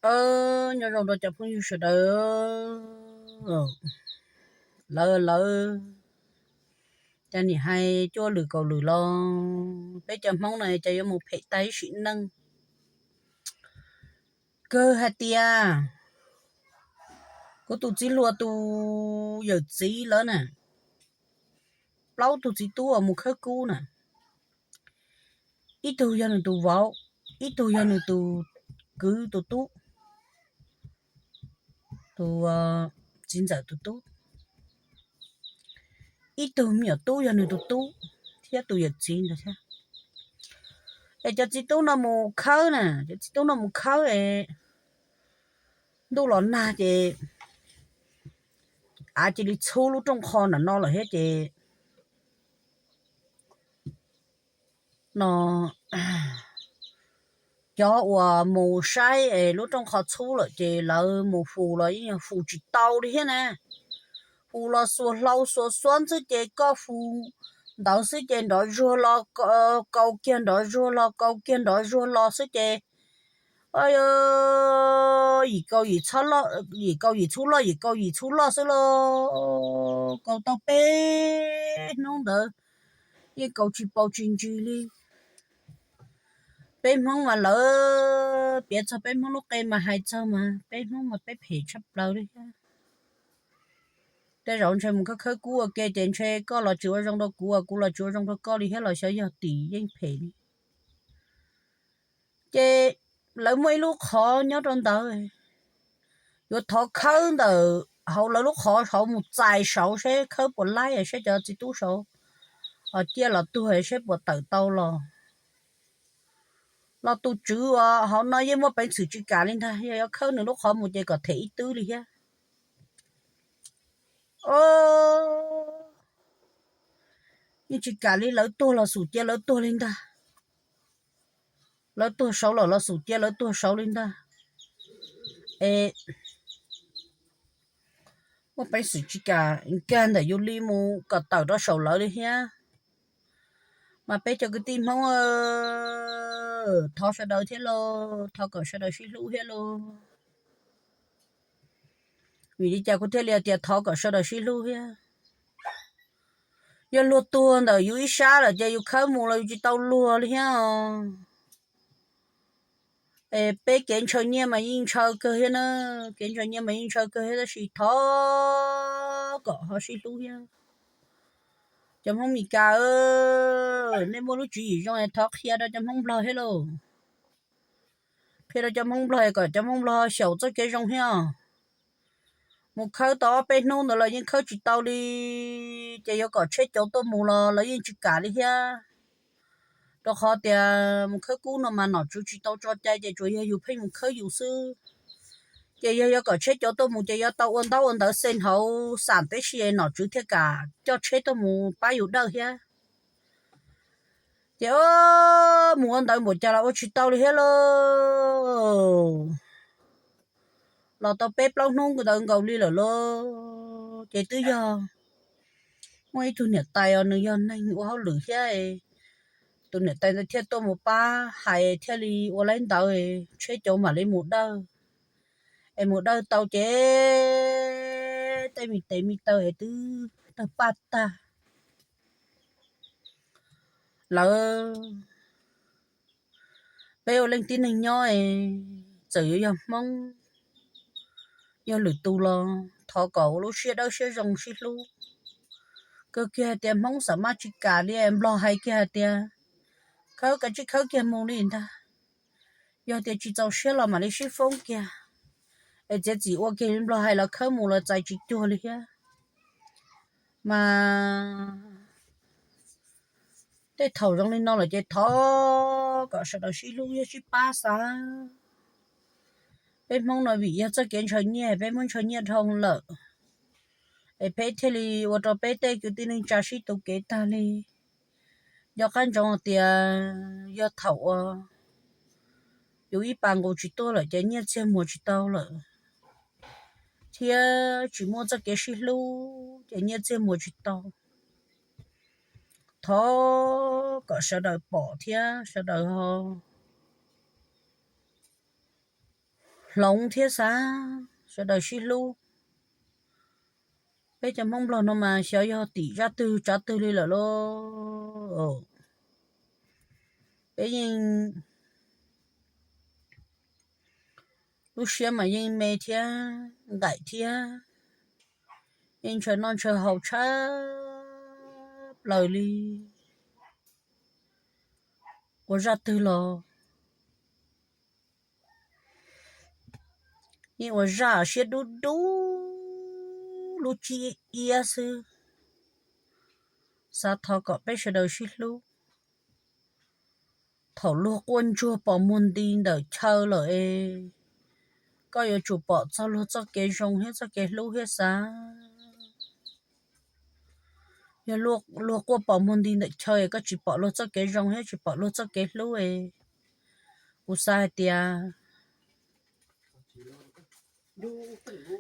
Aws, nyob zoo rau cov phooj ywg sawv daws. Lawv lawv, cas nim hais cuaj lwm kaum lwm los, peb cov Hmoob no cas yuav mus phem tag ib sim neej. Kawg hais tias kuv tus txiv hluas tus yawm txiv lawv na, plaub tug txiv tub uas mus khawb kub na, ib tug yog nws tus vauv, ib tug yog nws tus kwv tus tub, tus txiv ntxawm tus tub, ib tug me nyuam tub yog nws tus tub thiab tus yawm txiv ntawd thiab. Es cov txiv tub no mus khawb na, cov txiv tub no mus khawb es ntuj los nag ces av cia li txhub lub rooj qho ntawm no lawm thiab ces no cov uas mus saib es lub rooj qho txhub lawm ces lawv mus fus los yeej yog fus tsis tau li thiab na. Fus los xuas hlau xuas xuab xwb ces koj fus ntawd xwb ces nrov zuag los, kaus kiag nrov zuag los, kaus kiag nrov zuag los xwb ces yim kaus yim txhub loj, yim kaus yim txhub loj, yim kaus yim txhub loj xwb lauj. Kaus tau peb hnub ntawd yeej kaus tsis paus tsis ntsis li. Peb Hmoob mas lawv piav txog peb Hmoob lub qe mas hais txog mas peb Hmoob mas peb phem tshaj plaws li thiab. Tej zaum ntshe mus khawb khawb kub ua ke ces ntshe koj los tsis ua zoo rau kuv, kuv los tsis ua zoo rau koj li thiab los xyov yog tim yeej phem li. Ces lawv muaj ib lub qhov nyob rau ntawd, yuav thov khawb ntawm hauv lawv lub qhov hauv mus txais saud seb khawb puas laib seb cov txiv tub saud ciaj los tuag seb puas tawm tau los. Los tus tswv uas hauv no yeej muaj peev xwm tsis kam li ntag, yog yuav khawb nws lub qhov mus ces kom them ib twb li thiab. Yeej tsis kam li, lawv tuag los xum cia lawv tuag li ntag. Lawv tuag saud lawm los xum cia lawv tuag saud li ntag. Es muaj peev xwm tsis kam nkag ntawm yus li mus kom tawm rau saum lawv li thiab. Mas peb cov kwv tij Hmoob, thov sawv daws thiab lauj, thov kom sawv daws sib hlub thiab lauj. Vim li cas kuv thiaj li tias thov kom sawv daws sib hlub thiab? Yog luag tuag ntawm yus ib sab lawm ces yus khawb mus los yus tsis tau luag li thiab. Es peb kev ntshaw nyiaj mas yeej ntshaw kawg thiab na, kev ntshaw nyiaj mas yeej ntshaw kawg thiab, tab sis thov kom ho sib hlub thiab. Cov Hmoob Mes Kas, nej muaj lub tswv yim zoo es thov qhia rau cov Hmoob Nplog thiab lauj. Qhia rau cov Hmoob Nplog kom cov Hmoob Nplog xyaum txoj kev zoo thiab. Mus khawb tau ob peb hnub ntawd los yeej khawb tsis tau li, ces yuav kom tsheb cauv tuaj mus los lawv yeej tsis kam li thiab. Rau qhov tias mus khawb kub no mas nom tswv tsis tau tso cai ces tsuas yog yus pheej mus khawb yus xwb. Ces yog yuav kom tsheb cauv tuaj mus ces yuav tau ua ntaub ua ntawv xej hauv xam tib si nom tswv thiaj kam coj tsheb tuaj mus pab yus dawj thiab. Ces mus ua ntawv npaum cas los ua tsis tau li thiab lauj. Los tau peb plaub hnub ntawd nkaus li lawm lauj, ces twb yog muaj ib tug niam tais os, nws yog neeg ua hauj lwm thiab. Tus niam tais ntawd thiaj tuaj mus pab hais thiaj li ua laib ntawv, tsheb cauv mam li mus dawj. Es mus dawj tau ces tej me tes me taw es twb tawg paj tag. Lawv, peb ua leej tib neeg nyob, txawm yuav yog Hmoob yog lwm tus los thov kom ua lub siab dawb siab zoo sib hlub. Kawg kiag hais tias Hmoob xam maj tsis kam li, Nplog hais kiag hais tias khawb kav tsij khawb kiag mus li ntag. Yog tias tsis txaus siab los mam li sib foob kiag. Es txiav txim ua kiag li Nplog hais los khawb mus los txais tsis cuag li thiab. Mas tej thaum zoo li no lawm ces thov kom sawv daws sib hlub thiab sib pab xav. Peb Hmoob no vim yog txoj kev ntshaw nyiaj peb muab ntshaw nyiaj dhau lawm, es peb thiaj li ua rau peb tej kwv tij neej tsa sib tu kev tag li. Nco qab ntsoov hais tias yog thaum uas yus ib pas nqus tsis tuaj lawm ces nyiaj txiag muag tsis tau lawm, thiab tsis muaj txoj kev sib hlub ces nyiaj txiag muag tsis tau. Thov kom sawv daws pom thiab sawv daws ho hloov thiab xav sawv daws sib hlub. Peb cov Hmoob Nplog no mas xyov yog tim zaj twg tsav twg li lawm lauj. Peb yeej lub siab mas yeej me thiab nqaim thiab, yeej ntshaw noj ntshaw haus tshaj plaws li. Ua zaj twg los yeej ua zaj siab dub dub lub cib iab xwb. Xav thov kom peb sawv daws sib hlub. Thaum luag quaj ntsuag pom muag nti ntawm chaw lawm es koj yuav tsum pom txog luag txoj kev zoo thiab txoj kev hlub thiab xav. Yog luag quaj pom muag nti ntawm chaw es koj tsis pom luag txoj kev zoo thiab tsis pom luag txoj kev hlub es kuv xav hais tias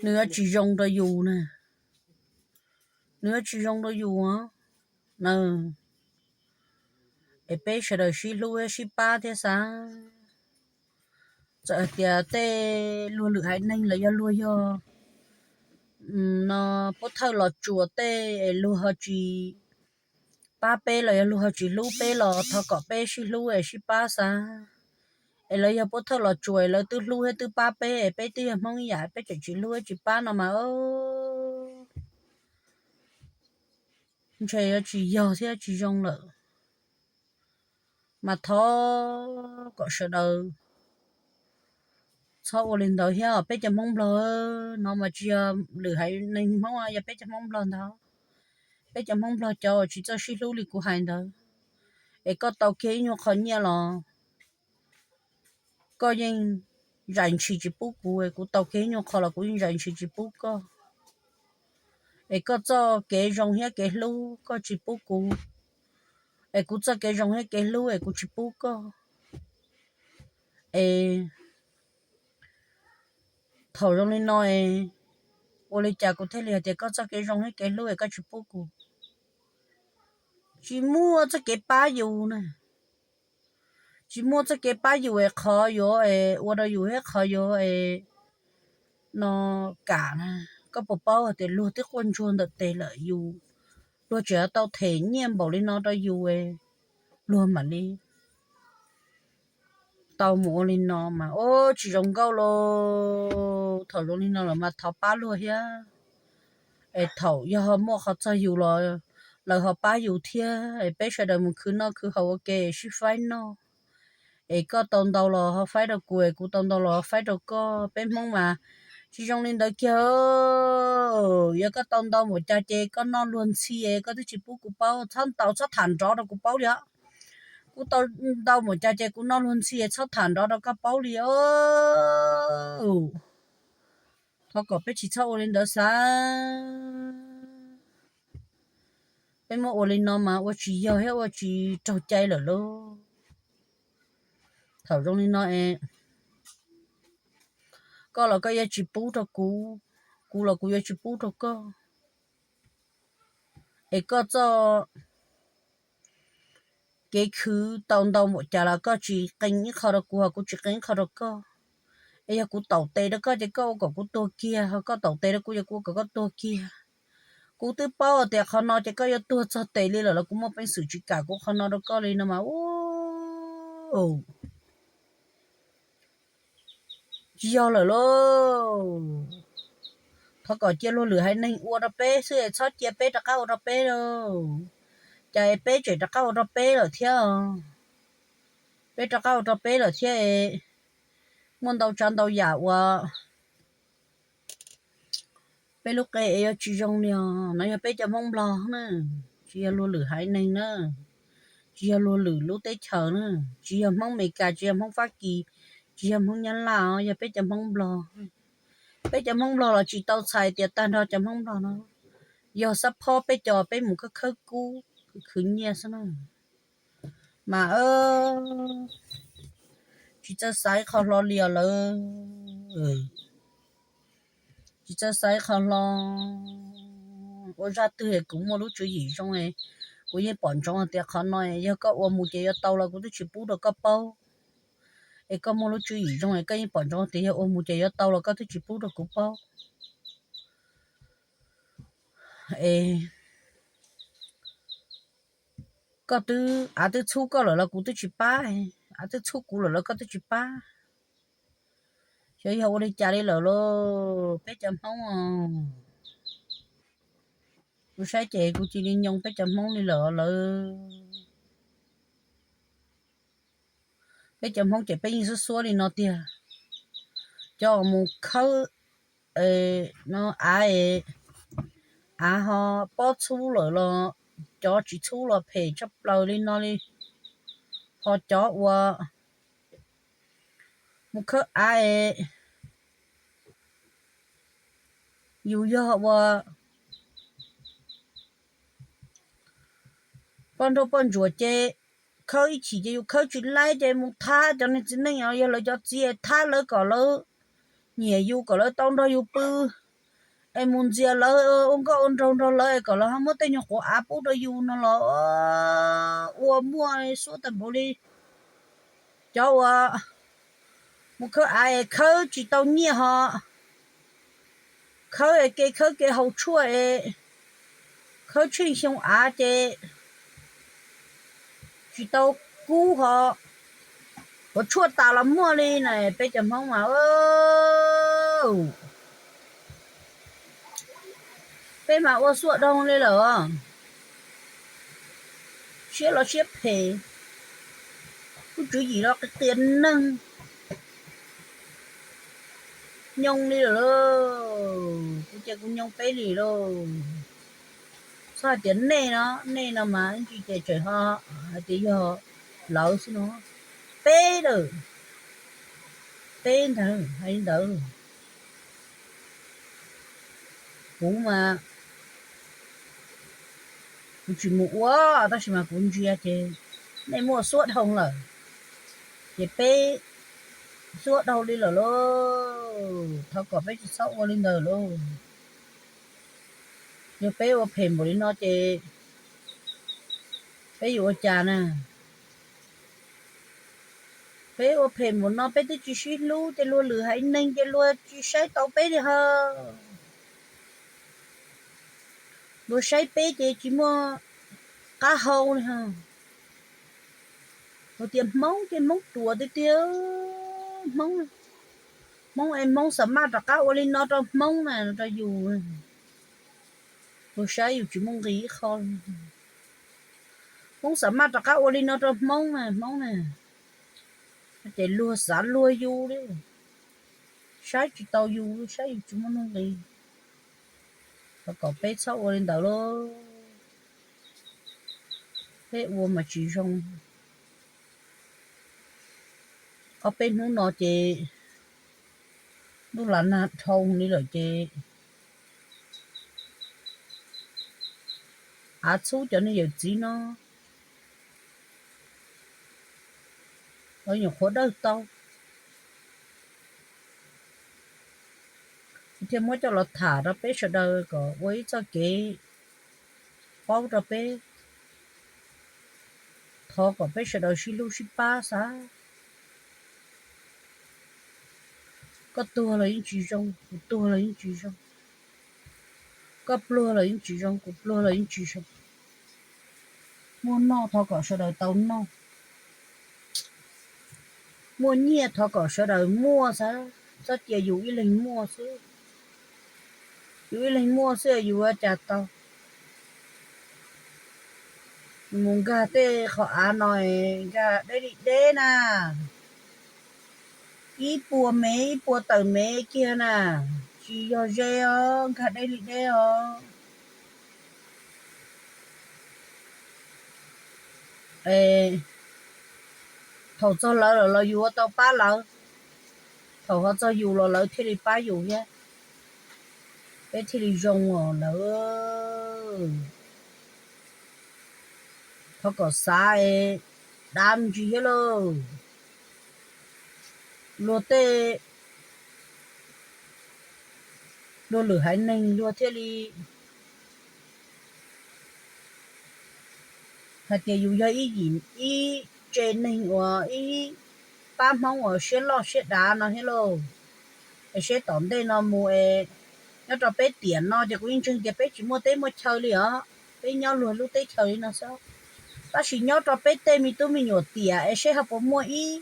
nws yuav tsis zoo rau yus na. Nws yuav tsis zoo rau yus na. Es peb sawv daws sib hlub thiab sib pab thiab xav. Txawm hais tias tej luag lwm haiv neeg los yog luag yog no pub thawj los tsuas tej es luag ho tsis pab peb los yog luag ho tsis hlub peb los thov kom peb sib hlub es sib pab xav. Es lawv yog pub thawj los tsuas es lawv twb hlub thiab twb pab peb es peb twb yog Hmoob ib yam peb tseem tsis hlub tsis pab no mas ntshe yuav tsis yog thiab tsis zoo lawm. Mas thov kom sawv daws txhob ua li ntawd thiab. Peb cov Hmoob Nplog no mas tsis yog lwm haiv neeg Hmoob, yog peb cov Hmoob Nplog ntag. Peb cov Hmoob Nplog cov uas tsis txawj sib hlub li kuv hais ntawd, es koj tau kiag ib nyuag qho nyiaj los koj yeej zais ntshis tsis pub kuv, es kuv tau kiag ib nyuag qho los kuv yeej zais ntshis tsis pub koj. Es koj txoj kev zoo thiab kev hlub koj tsis pub kuv, es kuv txoj kev zoo thiab kev hlub es kuv tsis pub koj. Es thaum zoo li no es ua li cas kuv thiaj li hais tias koj txoj kev zoo thiab kev hlub es koj tsis pub kuv? Tsis muaj txoj kev pab yus na. Tsis muaj txoj kev pab yus es qhov yuav ua rau yus thiab qhov yuav no kam na. Koj puas paub hais tias luag twb quaj ntsuag ntawm tes lawm, yus, luag tseem tau them nyiaj npaum li no rau yus, luag mam li tau mus ua li no mas ua tsis zoo nkauj lauj. Thaum zoo li no lawm mas thov pab luag thiab. Es thaum yog ho muaj qhov txog yus los lawv ho pab yus thiab, es peb sawv daws mus khwv noj khwv haus ua ke sib faib noj. Es koj tau ntau los ho faib rau kuv, es kuv tau ntau los ho faib rau koj. Peb Hmoob mas tsis zoo li ntawd kiag. Yog koj tau ntau npaum cas ces koj noj luag ntxhi es koj twb tsis pub kuv paub, txhob ntaus txhob tham nrov rau kuv paub li os. Kuv tau ntau npaum cas ces kuv noj luag ntxhi es txhob tham nrov rau koj paub li os. Thov kom peb tsis txhob ua li ntawd xav. Peb muab ua li no mas ua tsis yog thiab ua tsis raug cai lawm lauj. Thaum zoo li no es koj los koj yuav tsis pub rau kuv, kuv los kuv yuav tsis pub rau koj. Es koj txoj kev khwv tau ntau npaum cas los koj tsis qee ib qho rau kuv, ho kuv tsis qee ib qho rau koj. Es yog kuv taum tes rau koj ces koj ua kom kuv tuag kiag, ho koj taum tes rau kuv ces kuv ua kom koj tuag kiag. Kuv twb paub tias qhov no ces koj yuav tuag txog tes li lawm los kuv muaj peev xwm tsis kam kuv qhov no rau koj li no mas ua tsis yog lawm lauj. Thov kom cia luag lwm haiv neeg ua rau peb xwb es txhob cia peb rov qab ua rau peb lauj. Cas es peb tseem rov qab ua rau peb lawm thiab. Peb rov qab ua rau peb lawm thiab es muaj ntau tsav ntau yam uas peb lub qe es yuav tsis zoo li os. No yog peb cov Hmoob Nplog na, tsis yog luag lwm haiv neeg na, tsis yog luag lwm lub teb chaws na, tsis yog Hmoob Amelikas, tsis yog Hmoob Fab Kis, tsis yog Hmoob Nyab Laj os, yog peb cov Hmoob Nplog. Peb cov Hmoob Nplog los tsis tau txhais tias tag nrho cov Hmoob Nplog no yog xab phob peb cov peb mus khawb khawb kub khwv nyiaj xwb na. Mas tsis txawj xaiv qhov hlo li os lawm. Tsis txawj xaiv qhov hlo. Ua zaj twg es kuv muaj lub tswv yim zoo, kuv yeej pom ntsoov hais tias qhov no yog koj ua mus ces yuav tau los kuv twb tsis pub rau koj paub. Es koj muaj lub tswv yim zoo es koj yeej pom ntsoov tias yog ua mus ces yuav tau los koj twb tsis pub rau kuv paub. Es koj twb, av twb txhub koj lawm los kuv twb tsis pab, av twb txhub kuv lawm los koj twb tsis pab. Xyov yog ua li cas li lawm lauj peb cov Hmoob. Kuv saib ces kuv cia li nyoo peb cov Hmoob li lawm lawv. Peb cov Hmoob ces peb yeej xuab xuab li no tiag. Cov mus khawb av, av ho pob txhub lawm los cov tsis txhub los phem tshaj plaws li no li. Ho cov uas mus khawb av, yus yog ua poj nrauj poj ntsuam ces khawb ib chim ces yus khawb tsis laib ces mus thab cov niag txiv neej os, yog lawv cov txiv es thab lawv kom lawv nyiam yus kom lawv tau nrog yus pw, es mus ntxias lawv ua nkauj ua nraug nrog lawv es kom lawv ho muab tej nyuag quav av pub rau yus no los ua muaj suab tag npaum li. Cov uas mus khawb av es khawb tsis tau nyiaj ho khawb es kev khawb kev haus tshuaj es khawb tsheej xyoo av ces tsis tau kub ho, ua tshuaj tas los muaj li na. Peb cov Hmoob mas peb mas ua xuaj dhau li lawm. Siab los siab phem, lub tswv yim los qias qias neeg, nyoo li lawm lauj. Kuv ces kuv nyoo peb li lauj. Txhob hais tias nej no, nej no mas ib ntsis ces tseem ho hais tias yog lawv xwb no. Peb lawm, peb ntawd hais li ntawd. Kuv mas kuv tsis mus ua, tab sis mas kuv ntsia ces nej muaj xuab dhau lawm, ces peb xuab dhau li lawm lauj. Thov kom peb tsis txhob ua li ntawd lauj. Yog peb ua phem npaum li no ces peb yuav ua cas na? Peb ua phem npaum no peb twb tsis sib hlub ces luag lwm haiv neeg ces luag tsis saib tau peb li ho. Luag saib peb ces tsis muaj qab hau li ho. Luag tias Hmoob ces Hmoob ruam tiag tiag. Hmoob, Hmoob es Hmoob xav maj rov qab ua li no rau Hmoob na, rau yus. Luag saib yus tsis muaj nqis ib qho li. Hmoob xav maj rov qab ua li no rau Hmoob na, Hmoob na. Ces luag xav luag yus li, saib tsis tau yus, saib yus tsis muaj nuj nqis. Thov kom peb txhob ua li ntawd lauj. Peb ua mas tsis zoo. Ob peb hnub no ces ntuj las nag dhau li lawm ces av txhub cov niag yawm txiv no, lawv nyuam qhuav dawj tau. Kuv thiaj muab coj los tham rau peb sawv daws kom ua ib txoj kev paub rau peb. Thov kom peb sawv daws sib hlub sib pab xav. Koj tuag los yeej tsis zoo, kuv tuag los yeej tsis zoo. Koj pluag los yeej tsis zoo, kuv pluag los yeej tsis zoo. Muaj noj thov kom sawv daws tau noj. Muaj nyiaj thov kom sawv daws muaj xwb, txhob cia yus ib leeg muaj xwb. Yus ib leeg muaj xwb yus ua cas tau. Mus nkag tej qhov av no, nkag deb li deb na. Ib puas mev ib puas tawm mev kiag na, tsis yog ze os, nkag deb li deb os. Thaum txog lawv lawm los yus ua tau pab lawv, thaum ho txog yus los lawv thiaj li pab yus thiab. Peb thiaj li zoo os lawv. Thov kom xav es dav me ntsis thiab lauj. Luag tej, luag lwm haiv neeg luag thiaj li hais tias yus yog ib yim ib tse neeg uas ib pab Hmoob uas siab loj siab dav no thiab lauj. Es seb tom ntej no mus es nyob rau peb tiam no ces kuv yeej ntseeg tias peb tsis muaj teb muaj chaw li os, peb nyob luag lub teb chaws li no xwb. Tab sis nyob rau peb tej me tub me nyuam tiam es seb ho puas muaj ib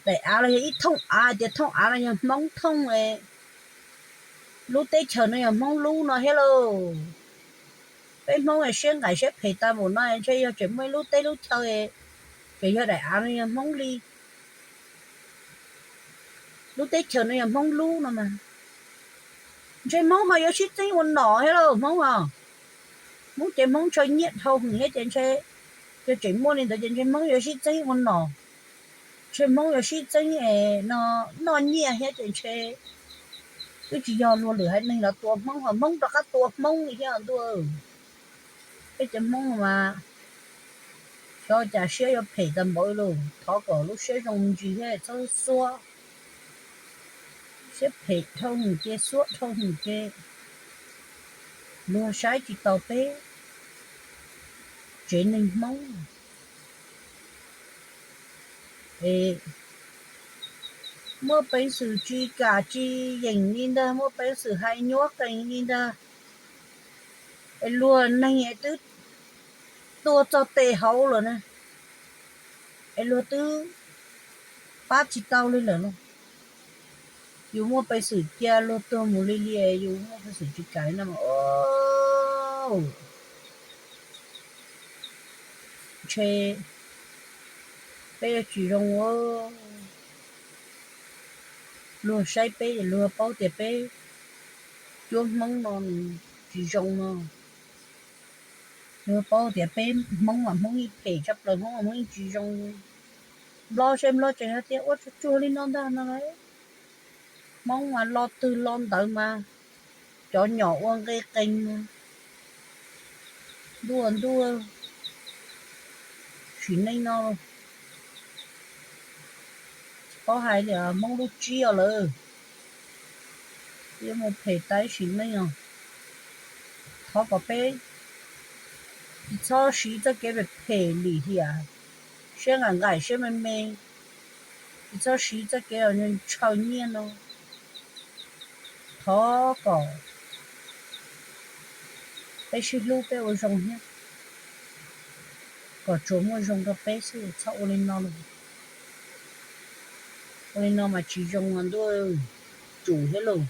daim av los yog ib thooj av, tias thooj av no yog Hmoob thooj es lub teb chaws no yog Hmoob lub no thiab lauj. Peb Hmoob es siab nqaim siab phem tag npaum no ntshe yog tseem muaj ib lub teb lub chaw, tseem yog daim av no yog Hmoob li, lub teb chaws no yog Hmoob lub no mas ntshe Hmoob ho yuav sib txeeb ua nom thiab lauj Hmoob os. Hmoob ces Hmoob ntshaw nyiaj dhau heev thiab ces ntshe yog tseem muaj li ntawd ces ntshe Hmoob yuav sib txeeb ua nom, ntshe Hmoob yuav sib txeeb es no noj nyiaj thiab ces ntshe twb tsis yog luag lwm haiv neeg los tua Hmoob ho Hmoob rov qab tua Hmoob li thiab ntuj. Peb cov Hmoob mas xyov cas siab yuav phem tag npaum li lauj. Thov kom lub siab zoo me ntsis thiab txhob xuab, siab phem dhau hwm ces xuab dhau hwm ces luag saib tsis taus peb tsev neeg Hmoob. Es muaj peev xwm tsis kam tsis yeem li ntag, muaj peev xwm hais nyuab qees li ntag. Es luag neeg es twb tuag txog tes hauv lawm na, es luag twb pab tsis tau li lawm lauj. Yus muaj peev xwm cia luag tuag mus li li, yus muaj peev xwm tsis kam li no mas ntshe peb yuav tsis zoo. Luag saib peb es luag paub tias peb cuab Hmoob no nws tsis zoo no. Luag paub tias peb Hmoob mas Hmoob yeej phem tshaj plaws, Hmoob mas Hmoob yeej tsis zoo. Nplog seb Nplog tseem hais tias ua tsuag tsuag li no ntag no lauj. Hmoob mas lo twg lo ntawd mas cov nyom ua nqe qees mas ntuj ntuj sim neej no tsis paub hais tias Hmoob lub tsib os lawm, yuav mus phem tag sim neej os. Thov kom peb tsis txhob siv txoj kev phem phem lim hiam, siab nqaim nqaim siab me me, tsis txhob siv txoj kev ntshaw nyiaj no. Thov kom peb sib hlub peb ua zoo thiab, kom tsuas muaj zoo rau peb xwb, txhob ua li no lauj. Ua li no mas tsis zoo ntuj, tsum thiab lauj.